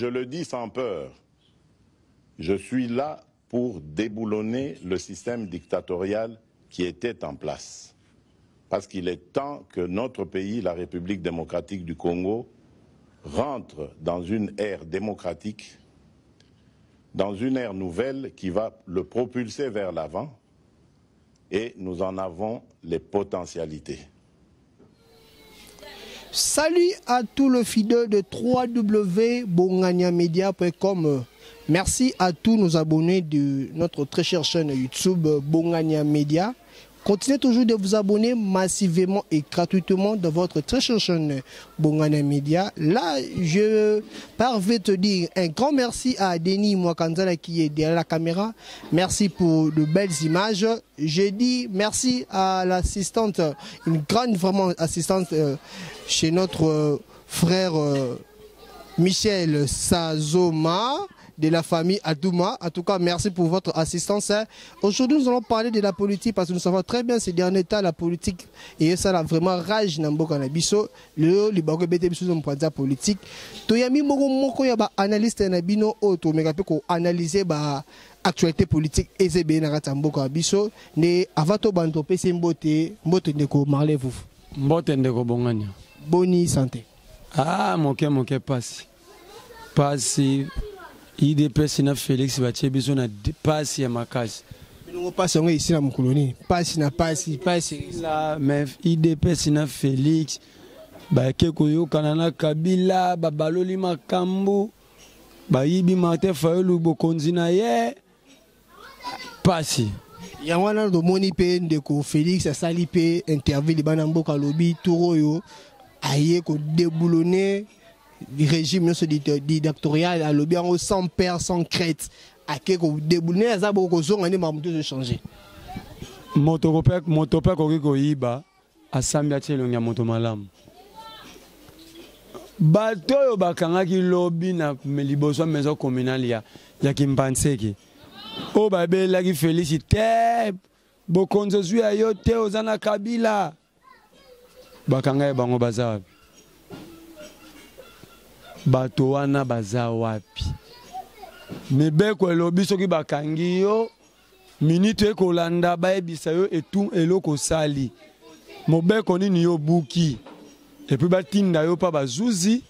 le dis sans peur, je suis là pour déboulonner le système dictatorial qui était en place. Parce qu'il est temps que notre pays, la République démocratique du Congo, rentre dans une ère démocratique, dans une ère nouvelle qui va le propulser vers l'avant, et nous en avons les potentialités. Salut à tous les fidèles de www.bonganiamedia.com. Merci à tous nos abonnés de notre très chère chaîne YouTube Bongania Media. Continuez toujours de vous abonner massivement et gratuitement dans votre très chère chaîne Bongania Media. Là, je parviens te dire un grand merci à Denis Mwakanzala qui est derrière la caméra. Merci pour de belles images. Je dis merci à l'assistante, une grande vraiment assistante euh, chez notre euh, frère euh, Michel Sazoma de la famille Adouma. En tout cas, merci pour votre assistance. Aujourd'hui, nous allons parler de la politique parce que nous savons très bien ces derniers temps, la politique, et ça a vraiment rage dans mboka na biso. Le libako bete biso mpanza politique. Toyami moko moko ya ba analyste na bino oyo tomeka pe ko analyser ba actualité politique eza ebele na kati ya mboka ya biso nde avant tobanda topesi mbote mbote ndeko Marley Vuvu. Mbote ndeko Bongania. Boni sante? Ah moke moke pasi pasi idps na Felix batie biso na pasi ya makasi. Bilongo pasi yango esi na mokolo nini? Pasi na pasi pasi. La mais idps na Felix bake koyokana na Kabila babaloli makambo bayibi Martin Fayulu bokonzi na ye pasi. Yango wana tomoni mpe ndeko Felix asali mpe interview libanda mboka, alobi tour oyo aye kodeboulonner régime nyonso dictatorial, alobi yango sans père sans crête, ake kodeboulonner, aza boko kozonga nde makambo to ezochanger. Moto mpe akoki koyiba asambi atie elongi ya moto malamu. Bato oyo bakangaki lobi na liboso ya maison communale ya, ya Kimbanseke oyo babelelaki Felix te bokonzi ozwi ya yo te oza na Kabila, bakanga ye bango baza wapi? Bato wana baza wapi? Mibeko elobi soki bakangi yo minute ekolanda bayebisa yo etu eloko osali mobeko nini yo obuki epuis batinda yo mpa bazuzi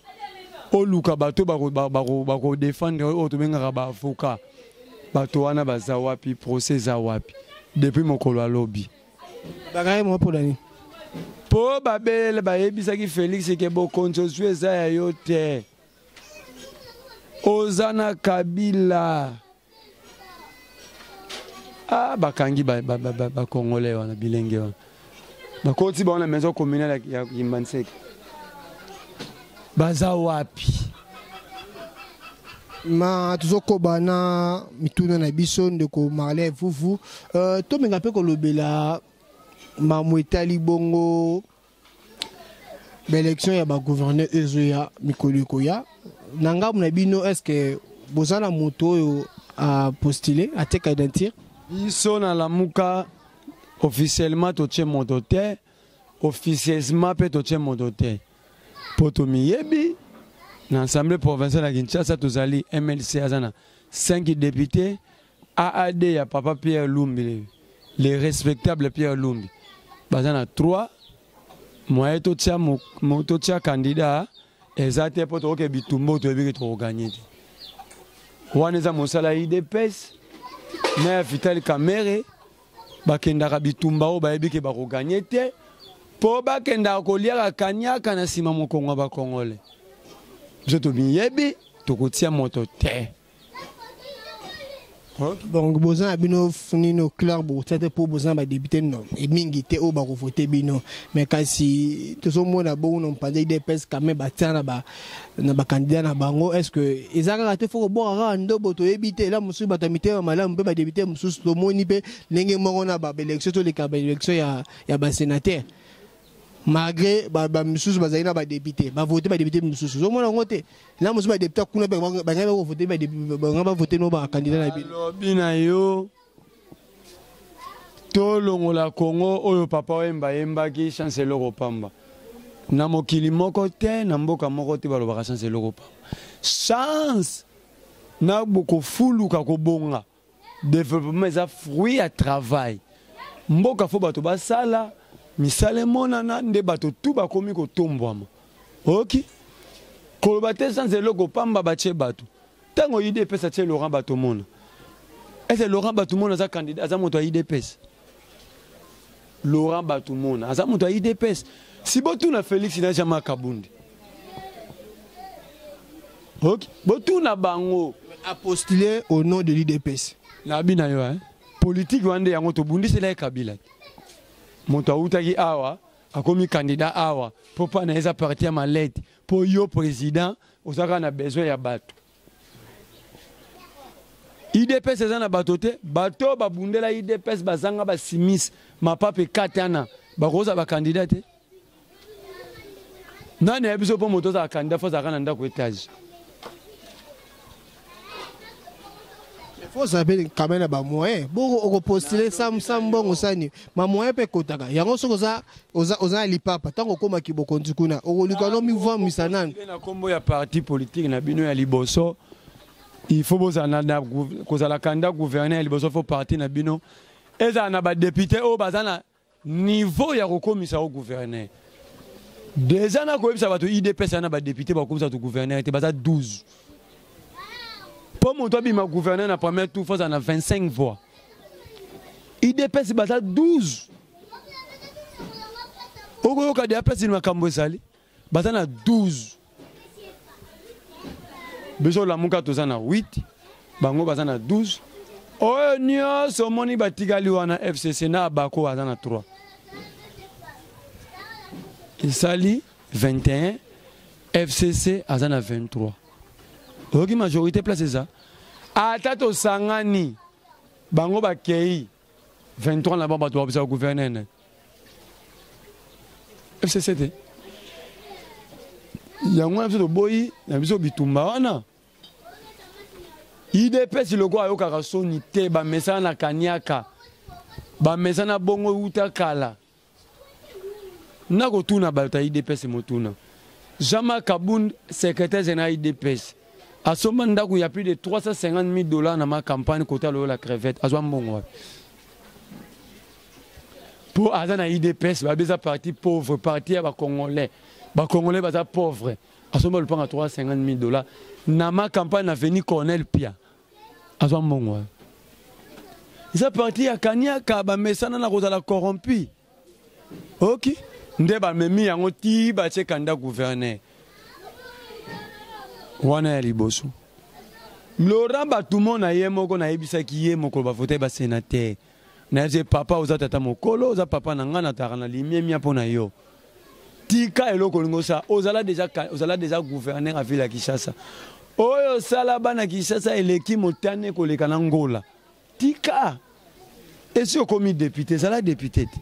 oluka bato bakodefendre oyo tobengaka baavoka bato wana baza wapi procès eza wapi depuis mokolo alobi bakangaki mwa mpo na nini mpo babele bayebisaki Felix ke bokonzi ozwi eza ya yo te oza na Kabila ah bakangi ba, ba, ba, ba, ba congolais wana bilenge wana bakoti bango na maison communale ya Kimbanseke baza wapi ma tozokoba na mituna na biso ndeko Marley Vuvu uh, tomenga mpe kolobela mambo etali bongo baélection ya bagouverneur ezoya mikolo ekoya na ngambo na bino. Est ce que boza na moto oyo apostule atie candidature? Biso na Lamuka, officiellement totie moto te, officieusement mpe totie moto te, mpo tomiyebi na assemblée provinciale ya Kinshasa tozali MLC aza na 5 députés, AAD ya papa Pierre Lumbi, le respectable Pierre Lumbi, baza na 3. Moyen totia, totia candidat eza te, mpo tokoke bitumba oyo toyebi ke tokoganye te. Wana eza mosala ya UDPS na ya Vital Kamerhe. Bakendaka bitumba oyo bayebi ke bakoganye te, mpo bakendaka koliaka kaniaka na nsima mokongo ya bakongole. Biso tomiyebi, tokotia moto te. Donc boza na bino nino clair, bokotia te mpo boza na badéputé no mingi te oyo bakovote bino. Mais kasi tozomona bongo na mopanzi UDPS quand même batia na bacandidat na bango. Est ce que eza kaka te fo kobwaka kaka ndobo? Toyebi te, ela mosusu bato ya mitema malamu mpe badéputé mosusu tomoni mpe ndenge moko na baélection toleka baélection ya basénateur, malgré bamisusu bazali na badéputé, bavote badéputé mosusu, ozomona yango te. Na mosusu badéputé kuna bangai bakovote, bangai bavote no bacandidat na bino. Alobi na yo tolongola Kongo oyo papa Wemba ayembaki chance eloko pamba. Na mokili moko te, na mboka moko te balobaka chance eloko pamba. Chance na kofuluka kobonga développement eza fruit ya travail. Mboka fo bato basala misala emonana nde bato tu bakomi kotombwama. Oyoki? Koloba te chance eloko pamba batie bato. Ntango UDPS atie Laurent Batomona, ese Laurent Batomona aza candidat, aza moto ya UDPS? Laurent Batumona aza moto ya UDPS. Si botuna Felix na Jean-Marc Kabund. Ok, botuna bango. A postuler au nom de l'UDPS. Na bina yo hein. Politique wana nde yango tobundisela ye Kabila. Moto awutaki awa akomi candidat awa mpo mpa na ye eza parti ya malete mpo yo président oza kaka na besoin ya bato. Udps eza na bato te, bato oyo babundela udps bazanga ba simis mapapa ekatana bakozala ba candidat te. Nani ayebi biso mpo moto ozala candidat fo azalaka na ndako etage? Faut ozala mpe quand même na ba moyen bongo okopostule sa mbongo sani ma moyen mpe ekotaka yango soki oza oza oza na lipapa ntango okomaki bokonzi kuna okoluka no mivwamisa nani na nkombo ya parti politique na bino ya liboso il faut bozala na kozala candidat gouverneur ya liboso faut parti na bino ezala na badepute oyo baza na niveau ya kokomisa yo gouverneur deja nakoyebisa bato idps na badepute bakomisa bato gouverneur te baza 12 mpo moto abima gouverneur na premier tour fo azala na 25 voix idps baza 12 okoyoka deja place makambo ezali baza na 12 biso lamuka toza na 8 bango baza na 12 oyo nyonso omoni batikali wana fcc na abako aza na 3 esali 21 fcc aza na 23 oyoki majorité place eza ata tosangani bango bakei 23 na bango bato bakobisa gouverneur na fcc te yango wana biso toboyi na biso bitumba wana idps lokola ayokaka soni te bamesana na kaniaka bamesana bongo euta kala Nakotuna bato ya udps motuna. Jean-Marc Kabund, secrétaire général udps, asomba ndako ya plus de 350 000 dollars na ma campagne kota loyola crevette azwa mbongo wapi? Po aza na udps babeza parti pauvre, parti ya ba congolais. Ba congolais baza pauvre. Asomba lupanga 350 000 dollars na ma campagne na avenue Cornel Pia. Azwa mbongo wapi? Eza parti ya kaniaka bamesana na kozala corrompu. Oki nde bamemi yango ti batie kanda gouverneur wana ya liboso. Laurent Batumona ye moko nayebisaki ye mokolo bavote ba sénateur. Nayebisi papa oza tata mokolo, oza papa na ngai nataka na limemia mpo na yo. Tika eloko olingi osala, ozala deja ozala deja gouverneur ya ville ya Kinshasa. Oyo osala bana Kinshasa eleki motane koleka na Ngola. Tika. Esi okomi député, zala député te.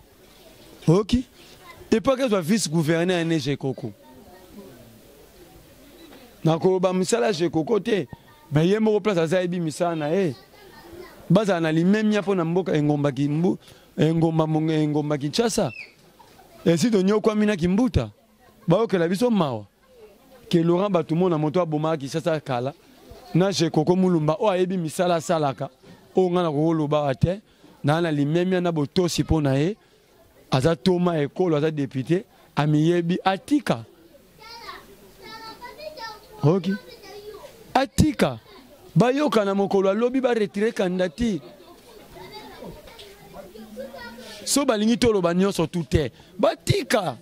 Oki? Epoque ezwa vice gouverneur ya Neje Koko. Nakoloba misala ya Koko te, mais ye moko place aza yebi misala na ye. Bazala na limemia mpo na mboka engomba kimbu, engomba engomba Kinshasa. Esi tonyokwami na Kimbuta. Bayokela biso mawa. Ke Laurent Batumona moto abomaka Kinshasa kala na Jekoko Mulumba oyo ayebi misala asalaka oyo ngai nakokoloba te na na limemia na botosi mpo na ye aza toma ekolo aza depute amiyebi atika oki atika bayokana mokolo alobi ba retire candidature so balingi toloba nyonso tu te batika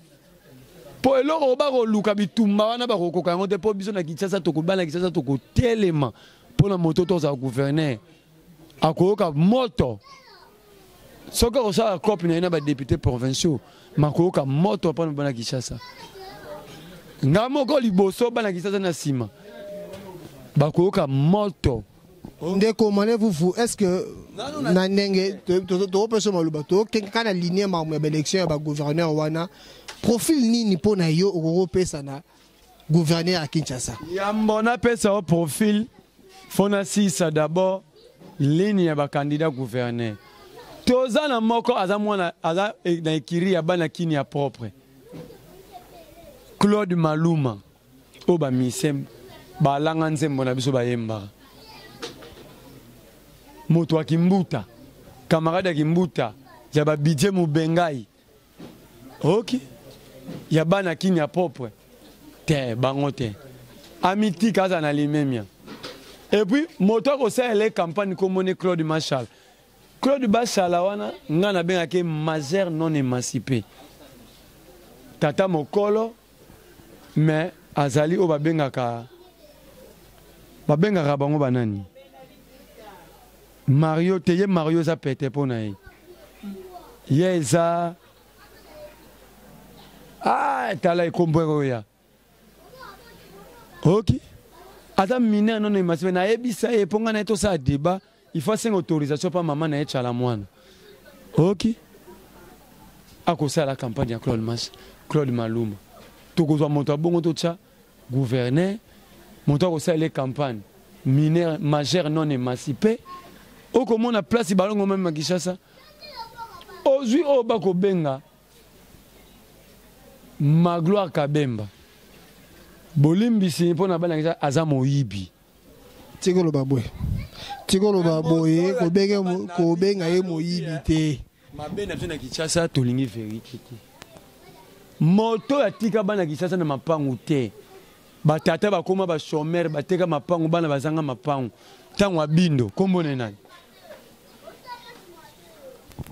mpo eloko oyo bakoluka bitumba wana bakokoka yango te mpo biso na Kinshasa tokobana Kinshasa tokotelema mpo na moto tozala gouverneur akoyoka moto soki akosala cope na ye na badepute provinciaux makoyoka moto mpo na bana Kinshasa nga moko liboso bana Kinshasa na nsima bakoyoka moto. Ndeko Mane Vuvu, est-ce que na ndenge tokopesa maloba tokenge kaka na ligne makambo ya baélection ya bagouverneur wana profil nini mpo na yo okoki kopesa na gouverneur ya Kinshasa? Yambo napesa yo profil fo nasisa d'abord ligne ya bacandidat gouverneur. Toza na moko aza mwana aza na ekiri ya bana kini ya propre. Claude Maluma oyo bamise balanga nzembo na biso bayembaka moto ya kimbuta camarade ya kimbuta ya babidie mobengai oki ya bana kini ya propre te bango te amitika aza na limemia epuis moto akosalela ye campagne komoni Claude Marshall Claude Bashala wana nga nabengaki majeur non émancipé tata mokolo mais azali oyo babengaka babengaka bango banani Mario te ye Mario eza pete mpo na ye ye eza ah, tala ekombo ekoya oki aza mineur non émancipé nayebisa ye mpo ngai na ye tosala débat il faut asenga autorisation mpa mama na ye tshala mwana oki akosala campagne ya Claude Mas Claude Maluma tokozwa moto ya bongo totya gouverneur moto akosalela campagne mineur majeur non émancipé okomona place balongo meme na Kinshasa ozwi oyo bakobenga Magloire Kabemba bolimbisi mpo na bana aza moyibi tikoloba boye tikoloba boye kobenga ye moyibi te mabe na biso na Kinshasa tolingi verite te moto atika bana Kinshasa na mapangu te batata bakoma bachomere bateka mapangu bana bazanga mapangu ntango abindo nkombo na ye nani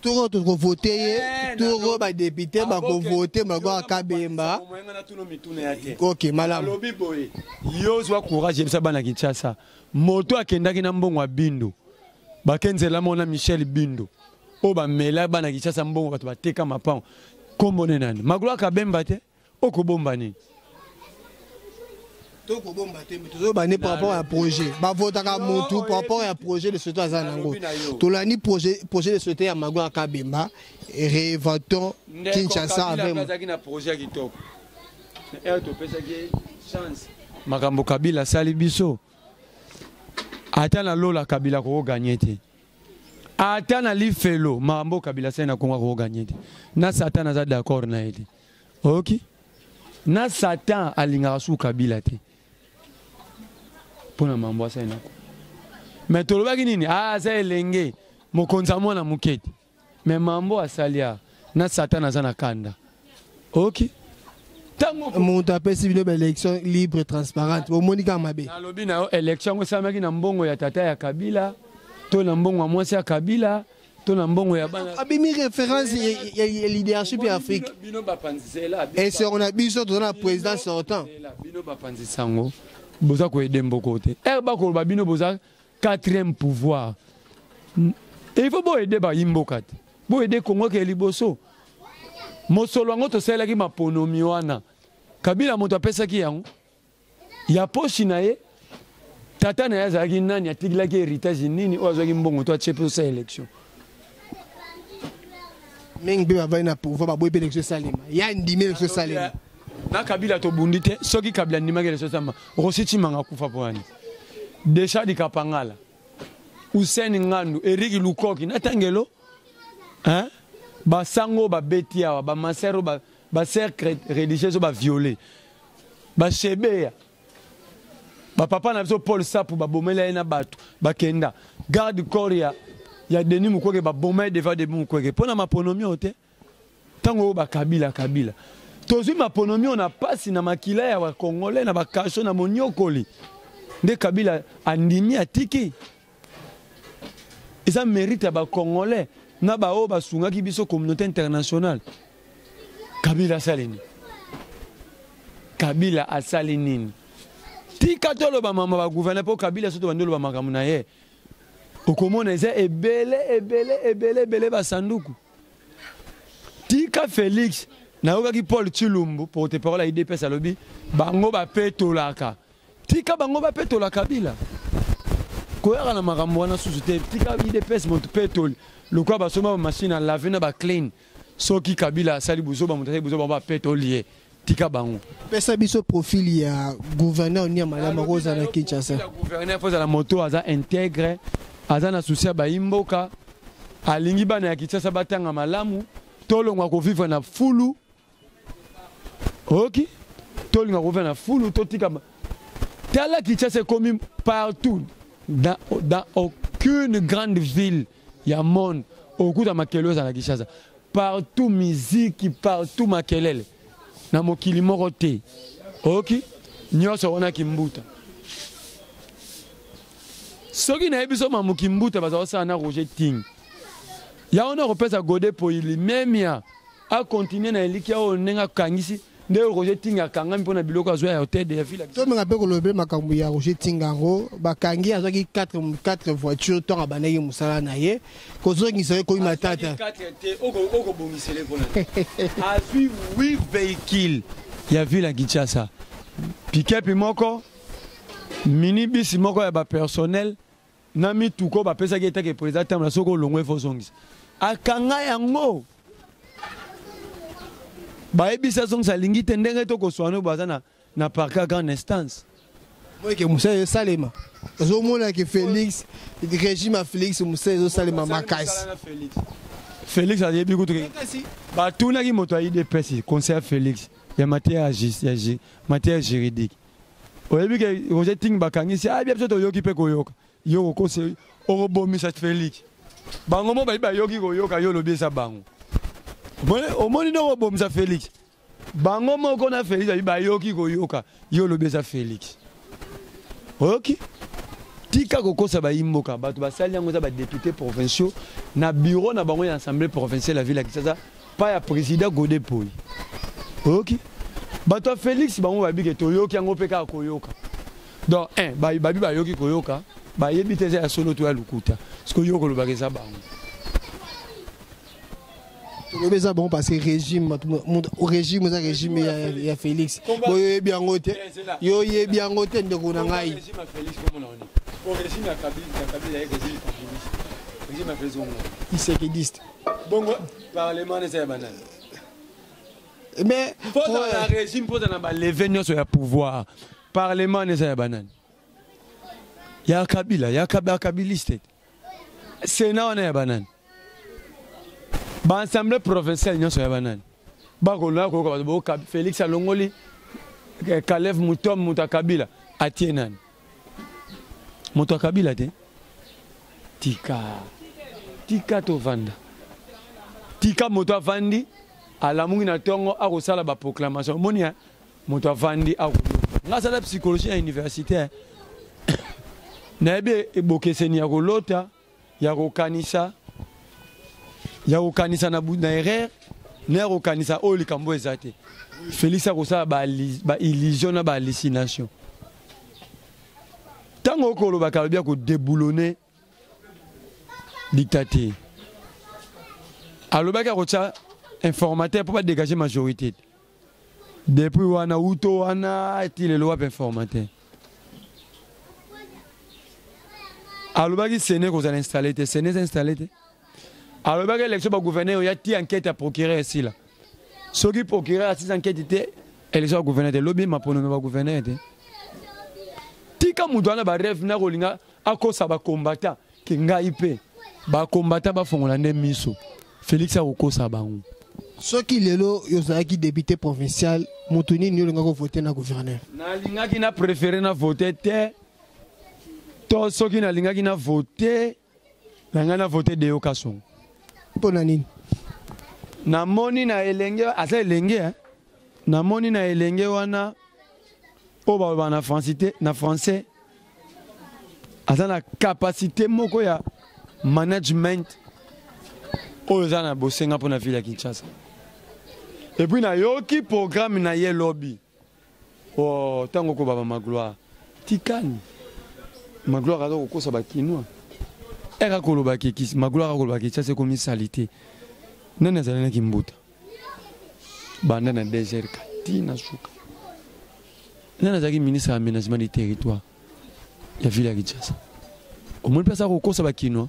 toko tokovote ye eh, toko badepute bakovote Magloire Kabemba ok malamu alobi boye yo zwa courage yebisa bana Kinshasa moto akendaki na mbongo ya bindo bakenzela mona Michel Bindo oyo bamela bana Kinshasa mbongo bato bateka mapango nkombo ne nani Magloire Kabemba te okobomba nini tokobomba te mais tozoba ne par rapport ya projet bavotaka motu par rapport ya projet de société aza nango tolandi projet projet de société ya Magloire Kabemba réinventons Kinshasa avec azalaki na projet ya kitoko na heure topesaki chance makambo Kabila asali biso ata na lola Kabila akokoganye te ata na lifelo makambo Kabila asali na Kongo akokoganye te na Satan aza d'accord na ye te oyoki na Satan alingaka su Kabila te mpo na mambo asali nako me tolobaki nini ah, aza elenge mokonzi ya mwana moke te me mambo asali a na Satan aza na kanda oyoki ntango moto apesi bino baélection libre transparente omoni kaka mabe nalobi na yo élection yango esalamaki na mbongo ya tata ya Kabila to na mbongo ya mwasi ya Kabila to na mbongo ya bana abimi référence ya leadership ya Afrique bino bapanzela esongo na biso toza na président sortant bino bapanzi sango boza koyede mboko te ere bakoloba bino boza quatrième pouvoir il faut boyede bayimboka te boyede Kongo ke liboso mosolo yango tosalelaki maponomi wana Kabila moto apesaki yango ya poshi na ye tata na ye azalaki nani atikilaki héritage nini oyo azwaki mbongo to atie mpe osala élection mingi mpe bavandi na pouvoir baboyi mpe élection esalema ya ndimi élection esalema na Kabila tobundi te soki Kabila andimaki élection esalema Rossy Tshimanga akufa mpo wani Deshadi Kapangala Hussein Ngandu Eric Lukoki natangelo hein? Basango babeti awa bamasere oyo bacercle religieuse oyo baviole bashebeya bapapa na biso Paul Sapu babomela ye na bato bakenda garde corps ya, ya Denis Mukwege baboma ye devant Denis Mukwege mpo na maponomi oyo te ntango oyo bakabila Kabila tozwi maponomi oyo na pasi na makila ya bakongole na bakasho na monyokoli nde Kabila andimi atiki eza mérite ya bacongolais na baoyo basungaki biso communauté internationale Kabila asali nini Kabila asali nini tika toloba mama bagouverneur mpo Kabila so tobandi oloba makambo na ye okomona eza ebele ebele ebele ebele basanduku tika Félix nayokaki Paul Tshilumbu porte parole ya UDPS alobi bango bapetolaka tika bango bapetola Kabila koyaka na makambo wana susu te tika UDPS moto petoli lokola basomba bamachine à laver na baclean soki Kabila asali buzoba moto asali buzoba bango bapetoli ye tika bango pesa biso profil ya gouverneur nia malamu akozala na Kinshasa gouverneur fo azala moto aza intègre aza na souci ya bayimboka alingi bana ya Kinshasa batanga malamu tolongwa kovivre na fulu oki Tolinga kovanda na fulu, totika. Tala Kinshasa ekomi partout. Dans aucune grande ville ya monde okuta makelele ezala na Kinshasa. Partout miziki, partout makelele. Na mokili moko te. Oyoki? Nyonso wana kimbuta. Soki nayebi so mamu kimbuta baza kosala na Roger Ting. Ya wana kopesa Gode Poyili memia a continuer na elikia oyo ndenge akangisi nde Roger Tinga akangami mpo na biloko azwa ya hotel de ya ville. Tomenga mpe kolobe makambo ya Roger Tinga yango bakangi azwaki 4 voiture ntango abandaki mosala na ye kozongisa ye koyi matata. 4 te okobongisele mpona azwi 8 véhicule ya ville ya Kinshasa, pick-up moko, minibus moko ya bapersonnel na mituka oyo bapesaki etake président tambola soki olongwe fo ozongisa. Akanga yango bayebisi azongisa alingi te ndenge tokoswana oyo baza na parquet ya grande instance. Moyeke mosala ezosalema, ozomonake Félix, régime ya Félix, mosala ezosalema makasi. Félix ayebi kutu batunaki moto ya UDPS, conseiller Félix ya matière ya matière juridique. Oyebi ke Roger Ting bakangisi, ah bien biso toyoki mpe koyoka. Yo okosi okobomisa Félix. Bango mo bayi bayoki koyoka yo lobi eza bango. Omoni ndenge okobomisa Félix. Bango moko na Félix bayi bayoki koyoka yo lobi eza Félix. Oyoki? Tika kokosa bayimboka, bato basali yango eza ba députés provinciaux na bureau na bango ya assemblée provinciale ya ville ya Kinshasa, pa ya président Godé Mpoyi. Oyoki? Bato ya Félix bango babi ke toyoki yango mpe kaka koyoka. Donc un babi bayoki koyoka, bayebi te eza ya solo to ya lokuta. Parce que yo kolobaka eza bango. Tolobi eza bango parce que régime, régime eza régime ya Félix. Bo yo yebi yango te. Yo yebi yango te ndeko na ngai. Régime ya Félix komona oni. Bo régime ya Kabila, ya Kabila ya régime kabiliste. Régime ya Félix komona. Tshisekidiste. Bongo parlement eza ya banani. Mais pona na régime, pona na ba lever nyonso ya pouvoir. Parlement eza ya banani. Ya Kabila, ya Kabila kabiliste. Sénat wana ya banani. Ba assemblée provinciale nyonso ya banani. Bakolola koyoka bato boyoka Félix alongoli Kalev Mutom moto ya Kabila atie nani? Moto ya Kabila te. Tika. Tika tovanda. Tika moto avandi alamungi na tongo akosala ba proclamation. Moni hein? Moto avandi akoyoka. Nga sala psychologie ya université. Nayebi ebokeseni ya kolota, ya kokanisa, ya kokanisa na na erreur, na ya kokanisa oyo likambo eza te. Félix akosala ba illusion na ba hallucination. Tango okolobaka alobi ya kodéboulonner dictature. Alobaki akotia informateur pour dégager majorité. Depuis wana uto wana ti lelo wapi informateur. Alobaki Séné kozala installé te, Séné installé te. Alobaki élection ba gouverneur ya ti enquête ya procureur esila. Soki procureur asisi enquête te, élection ya gouverneur te, lobi maponomi ba gouverneur te. Tika moto wana ba rêve na kolinga akosa ba combattant ke ngai pe ba combattant ba fongola nde miso. Félix akokosa bango. Soki lelo yozalaki député provincial, moto nini olingaki voter na gouverneur? Nalingaki na préféré na voter te. To soki nalingaki na voter, na ngai na voter Deo Kasongo. Mpona nini? Namoni na elenge, aza elenge, hein? Namoni na elenge wana oyo balobaka na français te, na français aza na capacité moko ya management oyo eza na bosenga mpona ville ya Kinshasa. Et puis nayoki programme na ye lobi. Oh, tango ko baba Magloire. Tikani. Magloire aza kokosa ba Kinois. Eka koloba ke kis Magloire akoloba ke Kinshasa ekomi salité. Nani azali na Kimbuta? Banda na DGRK ti na suka. Nani azalaki ministre ya aménagement du territoire ya ville ya Kinshasa? Omoni mpe aza kokosa ba Kinois.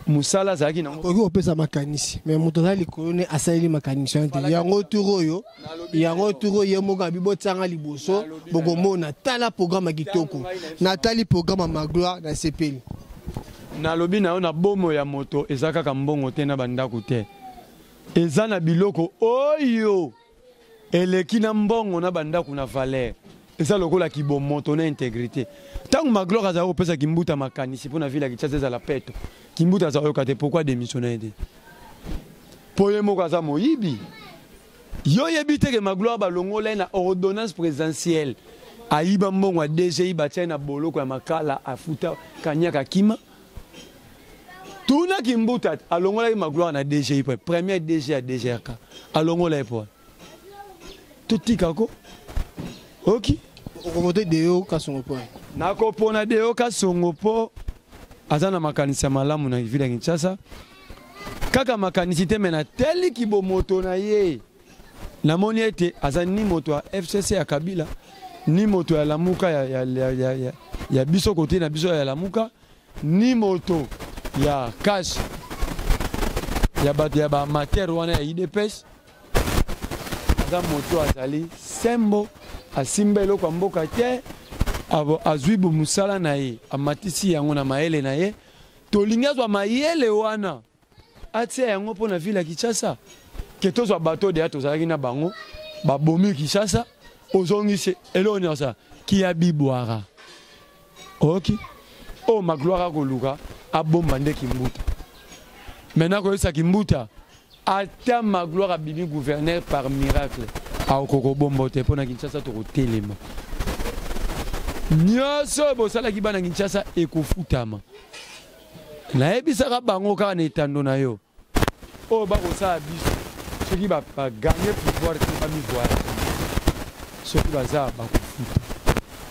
Mosala azalaki nango. Okoki kopesa makanisi, mais moto aza likolo ne asaleli makanisi wana te. Yango tour oyo, yango tour oyo ye moko abi botianga liboso, bokomona tala programme ya kitoko. Natali programme ya Magloire na sepeli. Nalobi na yo na bomo ya moto eza kaka mbongo te na bandako te. Eza na biloko oyo. Eleki na mbongo na bandako na valeur. Eza lokola kibomoto na integrite. Ntango Magloire azala kopesa Kimbuta makanisi mpo na ville ya Kinshasa ezala peto, Kimbuta azala koyoka te. Pourquoi démissionner ye te? Mpo ye moko aza moyibi. Yo oyebi te ke Magloire balongola ye na ordonnance présidentielle, ayiba mbongo ya DGI, batia ye na boloko ya Makala, afuta kanyaka akima. Tuna Kimbuta, alongolaki Magloire na DGI po premier DG ya DGRK, alongola ye po totika ko oki. Okovote Deo Kasongo po? Nakopona Deo Kasongo po aza na makanisi ya malamu na ville ya Kinshasa. Kaka makanisi te, me nateli kibomoto na ye, namoni ete aza ni moto ya FCC ya Kabila, ni moto ya Lamuka ya biso kote na biso ya Lamuka, ni moto ya cash ya bato ya baamateur wana ya UDPS. Aza moto azali sembo, asimba eloko ya mboka te, azwi mosala na ye, amatisi yango na mayele na ye. Tolingi azwa mayele wana, atia yango mpo na ville ya Kinshasa. Ke tozwa bato deya tozalaki na bango, babomi Kinshasa, ozongisi eloko nyonso kia bibwara. Oyoki oyo Magloire akoluka abomba nde Kimbuta. Maintenant koyebisa Kimbuta, ata Magloire abimi gouverneur par miracle, akoki kobomba te mpo na Kinshasa. Tokotelema, nyonso oyo bosalaki bana Kinshasa ekofutama. Nayebisaka bango kaka na etando na yo oyo bakosala biso soki baganye pouvoir te, bamivoyage soki baza bakofuta.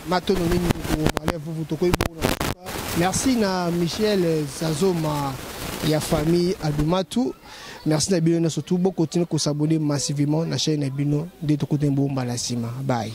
Matono mingi ndeko Vuvu, tokoyi bongo na suka. Merci na Michel Zazoma ya famille Adumatu. Merci na bino nyonso, tout bokontinue kosabonner massivement na chaîne na bino nde tokutani bongo mbala nsima. Bye.